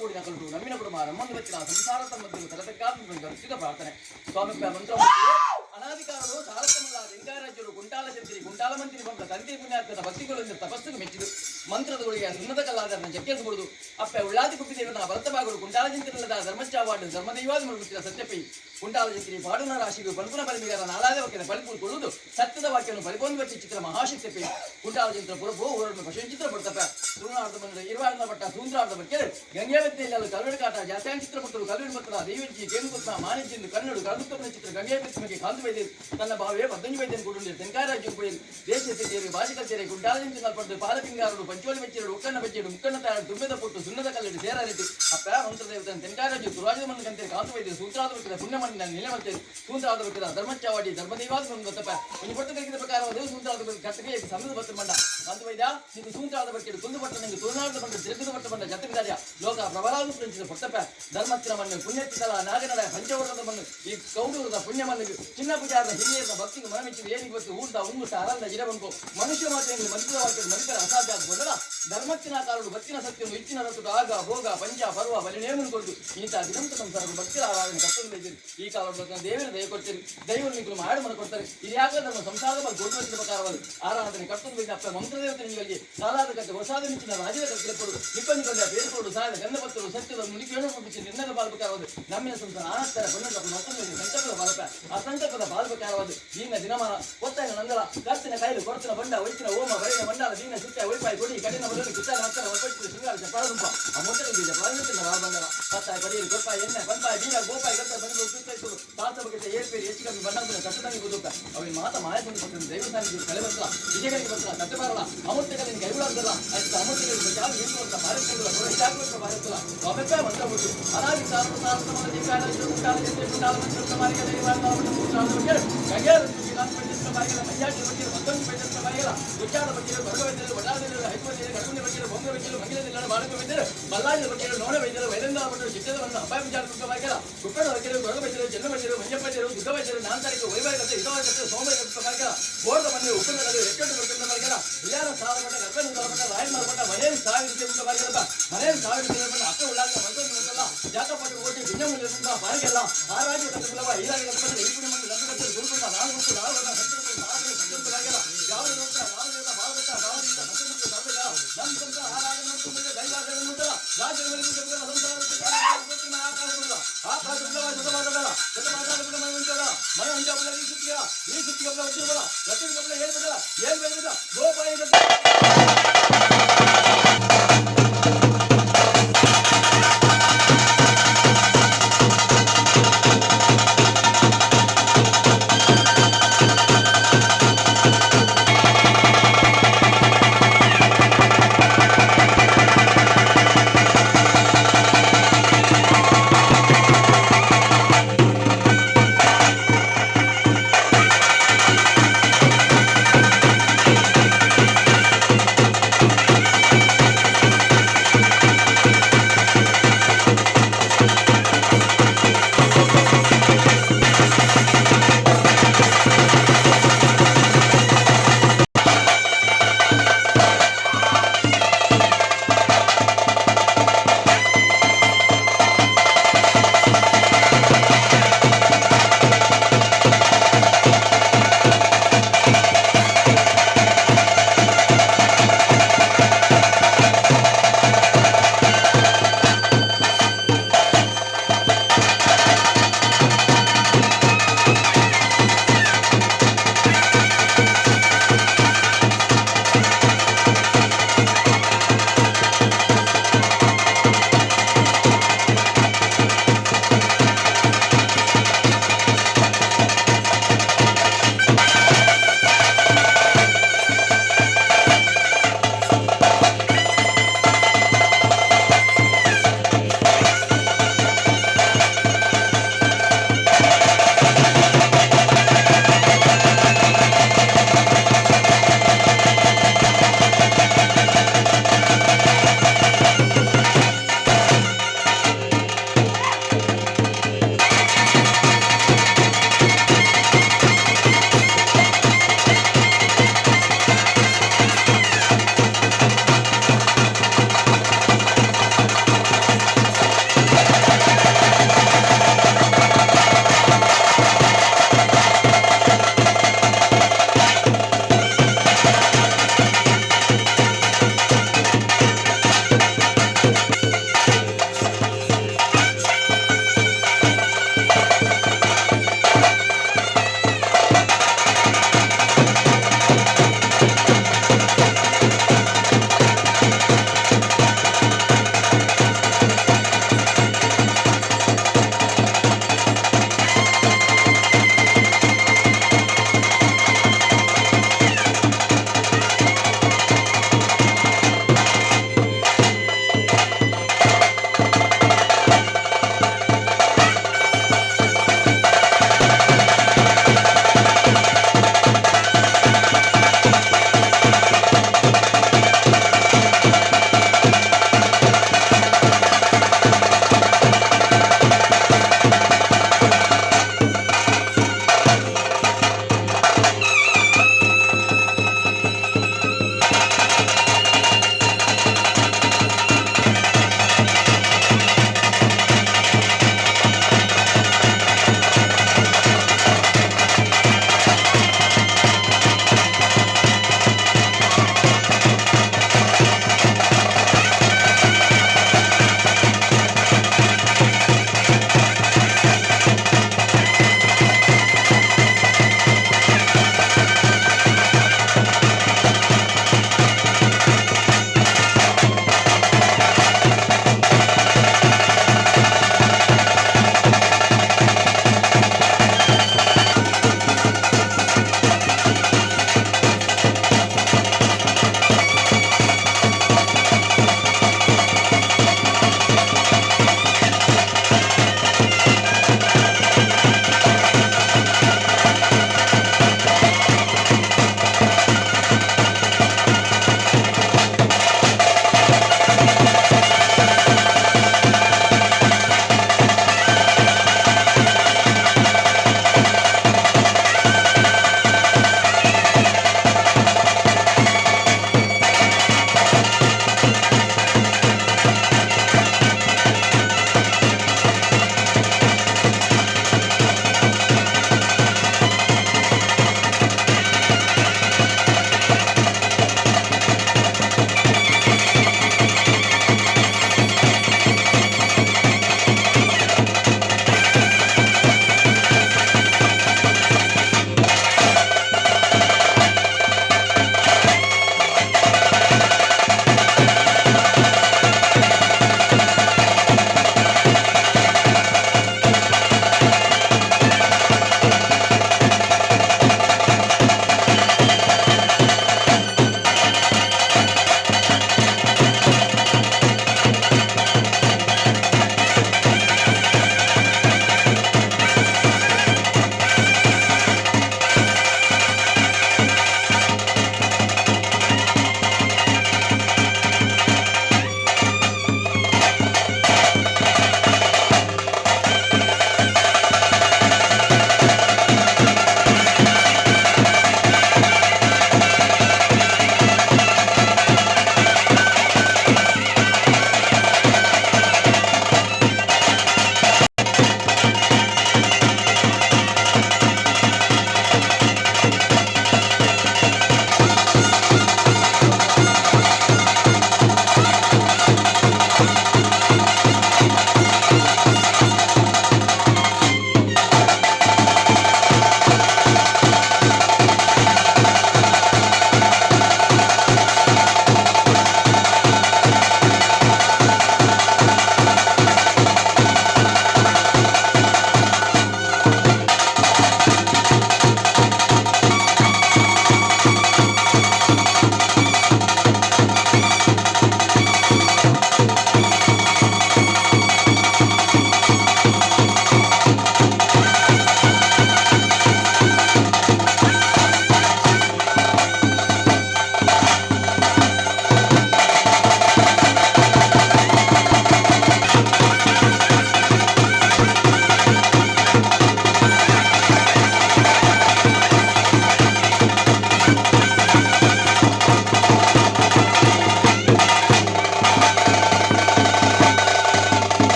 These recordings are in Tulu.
ಕೂಡಿನ ಕಲ್ಲು ನಮ್ಮಿನ ಕುಟುಂಬ ನಮ್ಮನ್ನು ಬಚ್ಚಿನ ಸಂಸಾರ ತಮ್ಮದ್ದು ತಲತಕ್ಕಾದ ಗರ್ಜಿತ ಪ್ರಾರ್ಥನೆ ಸ್ವಾಮಿ ಮಂತ್ರ. ಅನಾದಿಕಾಲರು ಸಾರಥಮಲ್ಲ ಲಿಂಗಾರಾಜ್ಯರು ಗುಂಟಾಲ ಚಂದ್ರಿ ಗುಂಟಾಲ ಮಂತ್ರಿ ಬಂದ ತಂತಿ ಪುಣ್ಯಾತ್ಮನ ಭಕ್ತಿಗಳಿಂದ ತಪಸ್ಸಿಗೆ ಮೆಚ್ಚಿದು ಮಂತ್ರದ ಗುಳಿಗೆ ಸುನ್ನದ ಕಲ್ಲಾದರನ್ನ ಜಕ್ಕೆಸಬಹುದು. ಅಪ್ಪೆ ಉಳ್ಳಾದಿ ಕುಪ್ಪಿದೇವನ ಭರತಬಾಗರು ಗುಂಟಾಲ ಜಿಂತಿನಲ್ಲದ ಧರ್ಮಚಾವಾಡು ಧರ್ಮದೈವಾದ ಮುಳುಗುತ್ತಿರ ಸತ್ಯಪೈ ಗುಂಟಾಲ ಜಿಂತಿರಿ ಪಾಡುನ ರಾಶಿಗೂ ಪಲ್ಪುನ ಬಲಿಮಿಗರ ನಾಲಾದ ವಾಕ್ಯದ ಪಲಿಪು ಕೊಳ್ಳುವುದು ಸತ್ಯದ ವಾಕ್ಯವನ್ನು ಪರಿಪೊಂದು ಬಚ್ಚಿ ಚಿತ್ರ ಮಹಾಶಕ್ತಿ ಗುಂಟಾಲ ಜಿಂತ್ರ ಪುರಭೂ ಊರನ್ನು ಪಶುಚಿತ್ರ ಪಡ್ತಪ್ಪ. ತುಳುನಾಡ್ದ ಬಂದ ಇರುವಾರ್ದ ಪಟ್ಟ ಸೂಂದ್ರಾರ್ದ ಬಕ್ಕೆ ಗಂಗೆವತ್ತಿಯಲ್ಲಿ ಕಲ್ವೆಡ್ ಕಾಟ ಜಾತ್ಯಾನ್ ಚಿತ್ರ ಪುತ್ತರು ಕಲ್ವೆಡ್ ಪತ್ರ ದೈವಂಚಿ ಕೇಂದ್ರಕುತ್ನ ಮಾನಿಜಿಂದು ಕನ್ನಡು ಕಲ್ದುತ್ತಪ್ಪನ ಚಿತ್ರ ಗಂಗೆವತ್ತಿಗೆ ಕಾಂತು ವೈದ್ಯ ತನ್ನ ಭಾವೇ ಪದ್ದಂಜಿ ವೈದ್ಯನ ಕುಡುಂಡಿ ತೆಂಕಾಯ ರಾಜ್ಯ ಪೋಯಿ ದೇಶ ಸೇರಿ ಭಾಷೆ ಕಲ್ಚರೆ ಗುಂಟಾಲದಿಂಚ ನಲ್ಪಡ್ದು ಪಾಲಪಿಂಗಾರರು ಪಂಚೋಲಿ ಬಚ್ಚಿರು ಉಕ್ಕಣ್ಣ ಬಚ್ಚಿರು ಮುಕ್ಕಣ್ಣ ತಾರ ತುಂಬೆದ ಪುಟ್ಟು ಸುಣ್ಣದ ಕಲ್ಲಡಿ ಸೇರಾರಿಟ್ಟು ಅಪ್ಪ ಮಂತ್ರದೇವತನ ತೆಂಕಾಯ ರಾಜ್ಯ ತುರಾಜದ ಮಣ್ಣು ಕಂತೆ ಕಾಂತು ವೈದ್ಯ ಸೂತ್ರಾದ ಬಕ್ಕಿದ ಪುಣ್ಯಮಣ್ಣಿನ ನಿಲಮತ್ತೆ ಸೂತ್ರಾದ ಬಕ್ಕಿದ ಧರ್ಮಚಾವಾಡಿ ಧರ್ಮದೈವಾದ ಗೊತ್ತಪ್ಪ. ಒಂದು ಪಟ್ಟು ಕಲಿಕಿದ ಪ್ರಕಾರ ದೇವ ಸೂತ್ರಾದ ಬಗ್ಗೆ ಕಟ್ಟಿಗೆ ಸಮೃದ್ಧ ಬತ್ತ ಮಂಡ ಕಾಂತು ವೈದ್ಯ ನೀವು ಸೂತ್ರಾದ ಬಗ್ಗೆ ಕುಂದು ಪಟ್ಟ ನಿಂಗೆ ತುಳುನಾಡದ ಬಂಡ ತಿರುಗದ ಪಟ್ಟ ಬಂಡ ಜತವಿದಾರ್ಯ ಲೋಕ ಪ್ರಬಲಾದ ಪ್ರಂಚಿದ ಪೊಟ್ಟಪ್ಪ. ಧರ್ಮತ್ತಿನ ಮಣ್ಣು ಪುಣ್ಯತ್ತಿತಲ ನಾಗನಡ ಪಂಚವರ್ಣದ ಮಣ್ಣು ಈ ಕೌಡೂರದ ಪುಣ್ಯ ಮಣ್ಣು ಚಿನ್ನ ಪೂಜಾರದ ಹಿರಿಯರ ಭಕ್ತಿಗೆ ಮನಮೆಚ್ಚಿದ ಏನಿಗೆ ಗೊತ್ತು ಊರ್ದ ಉಂಗುಟ ಅರಳ್ದ ಇರಬಂಕು ಮನುಷ್ಯ ಮಾತ್ರ ಮನುಷ್ಯ ವಾಕ್ಯ ಮನುಷ್ಯರ ಅಸಾಧ್ಯ ಬಂದಲ್ಲ. ಧರ್ಮತ್ತಿನ ಕಾಲಡು ಭಕ್ತಿನ ಸತ್ಯನು ಇಚ್ಚಿನ ರತ್ತು ಆಗ ಭೋಗ ಪಂಚ ಪರ್ವ ಬಲಿನೇಮನು ಕೊಡುದು ಇಂಥ ದಿನಂತ ಸಂಸಾರ ಭಕ್ತಿರ ಆರಾಧನೆ ಕರ್ತವ್ಯ. ಈ ಕಾಲದ ದೇವರ ದಯ ಕೊಡ್ತೀರಿ, ದೈವ ನಿಗಳು ಮಾಡು ಮನ ಕೊಡ್ತಾರೆ. ಇದು ಯಾಕೆ ನಮ್ಮ ಸಂಸಾರದ ಬಗ್ಗೆ ದೊಡ್ಡ ಪ್ರಕಾರವಾದ ಆರಾಧನೆ ಕರ್ತವ್ಯ. ಅಪ್ಪ ಮಂತ್ರದೇವತೆ ನಿಮಗೆ ಸಾಲಾದ ಕತೆ ಹೊಸಾದ ಮಿಂಚಿನ ರಾಜ್ಯದ ಕಲ್ಪಿಕೊಡು ನಿಪ್ಪನಿಕೊಂಡ ಬೇರ್ಕೊಡು ಸಾಯದ ಗಂಧಪತ್ತರು ಸತ್ಯದ ನುಡಿಕೇಳು ಬಿಚ್ಚಿ ನಿನ್ನದ ಬಾಲ್ಬೇಕಾರವಾದ ನಮ್ಮಿನ ಸಂಸಾರ ಆನತ್ತರ ಬಣ್ಣದ ಮತ್ತೊಂದು ಸಂಕಲ್ಪದ ಬಾಲಕ ಆ ಸಂಕಲ್ಪದ ಬಾಲ್ಬೇಕಾರವಾದ ದೀನ ದಿನಮಾನ ಒತ್ತಾಯ ನಂದಲ ಕರ್ತಿನ ಕೈಲು ಕೊಡ್ತಿನ ಬಂಡ ಒಯ್ತಿನ ಓಮ ಬರೆಯ ಬಂಡಾಲ ದೀನ ಸುತ್ತ ಒಯ್ಪಾಯಿ ಕೊಡಿ ಕಡಿನ ಬದಲು ಕಿತ್ತಾಲ ಹತ್ತರ ಒಪ್ಪಟ್ಟು ಸಿಂಗಾರ ಚಪಾಲುಂಪ ಆ ಮೊಟ್ಟೆ ಬೀಜ ಬಾಲಂತಿನ ಬಾಲ್ಬಂಡಲ ಪತ್ತಾಯ ಪಡಿಯಲು ಗೊಪ್ಪಾಯ ಎಣ್ಣೆ ಬಂಪಾಯ ಬೀರ ಗೋಪಾಯ ಗತ್ತ ಬಂದು ಸುತ್ತ ತಾತ ಬಗ್ಗೆ ಏರ್ಪೇರು ಹೆಚ್ಚು ಕಮ್ಮಿ ಬಣ್ಣದ ಕಟ್ಟದಂಗೆ ಗುದುಕ ಅವಿನ ಮಾತ ಮಾಯ ಬಂದು ದೈವ ಸಾನ್ನಿಧ್ಯ ಕಲೆ ಬಂತಲ್ಲ ವಿಜಯಗಳಿಗೆ ಬಂತಲ್ಲ ತಟ್ಟೆ ಬರಲ್ಲ ಅಮೂರ್ತಿಗಳಿಗೆ ಕೈಗೊಳ್ಳಲ್ಲ ಆಯ್ತು. ಅಮೂರ್ತಿಗಳಿಗೆ ಯಾವ ಏನು ಅಂತ ಭಾರತಗಳ ಭಾರತಲ್ಲ ಒಬ್ಬ ಮಂತ್ರ ಬಿಟ್ಟು ಅನಾದಿ ಸಾರ್ವ ಸಾರ್ವತಮನ ಜೀವಾನ ಉಂಟಾದ ಜೊತೆ ಉಂಟಾದ ಮಂತ್ರ ಮಾರಿಕ ದೈವಾನ ಮಂಜಾಟಿ ಬಗ್ಗೆ ಮತ್ತೊಂದು ಪಂಡಿತ ಮಾರಿಕಲ್ಲ ಉಚ್ಚಾರ ಬಗ್ಗೆ ಬರಗ ವೈದ್ಯರು ಬಡಾದ ಹೈಕೋರ್ಟ್ ಕಡಗುಂಡಿ ಬಗ್ಗೆ ಬೊಂಗ ವೈದ್ಯರು ಮಂಗಿಲದಿಲ್ಲ ಬಾಳಕ ವೈದ್ಯರು ಬಲ್ಲಾಜ ಬಗ್ಗೆ ನೋಣ ವೈದ್ಯರು ವೈದಂದ ಭಟ್ಟರು ಚಿಟ್ಟದವನ್ನು ಅಪಾಯ ವಿಚಾರ ಮಾರಿಕಲ್ಲ ಕುಕ್ಕಡ ವೈದ್ಯರು ಗೊರಗ ವೈದ್ಯರು ಚೆನ್ನ ವೈದ್ಯರು ಮಂಜಪ್ಪ ವೈದ್ಯರು ದುಗ್ಗ ವೈದ್ಯರು ನಾಂತಾರಿಕ ವೈವಾಹಿಕ ಹಿತವಾದ ಸೋಮವಾರ ಮಾರಿಕಲ್ಲ ಬೋರ್ದ ಮನೆ ಉಪ್ಪದ ಎಕ್ಕಟ್ಟು ಬರ್ತಿದ್ದ ಮಾರಿಕಲ್ಲ ಇಲ್ಲಾರ ಸಾಲ ಮಟ್ಟ ಗರ್ಭ ಮಟ್ಟ ರಾಯಲ್ ಮಟ್ಟ ಮನೆಯಲ್ಲಿ ಸಾವಿರ ಮಾರಿಕಲ್ಲಪ್ಪ. ಮನೆಯಲ್ಲಿ ಸಾವಿರ ಅಕ್ಕ ಉಳ್ಳಾಗ ಮತ್ತೊಂದು ಬಂದಲ್ಲ ಜಾತಪಟ್ಟು ಓಟಿ ಭಿನ್ನ ಮೂಲ್ಯ ಬಾರಿಗೆಲ್ಲ ಆ ರಾಜ್ಯ ಕಟ್ಟುಲವ ಈ ರಾಜ್ಯ ಕಟ್ಟುವ ಈ ಪುಣ್ಯ ಮಂದಿ ಲಂಬ ಕಟ್ಟಲು ಗುರುಕುಲ ನಾಲ್ಕು ಮುಕ್ಕು ನಾಲ್ಕು ಸತ್ಯ ಸತ್ಯ ಆಗಿಲ್ಲ ಯಾವ ಭಾರತ ಭಾರತ ಭಾರತ ನಮ್ಮ ಸಂಸಾರ ಆರಾಧನೆ ಮಾಡ್ಕೊಂಡು ದೈವ ರಾಜ್ಯದ ಸಂಸಾರ.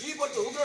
ಈ ಪೊಟ್ಟು ಉಗ್ರ.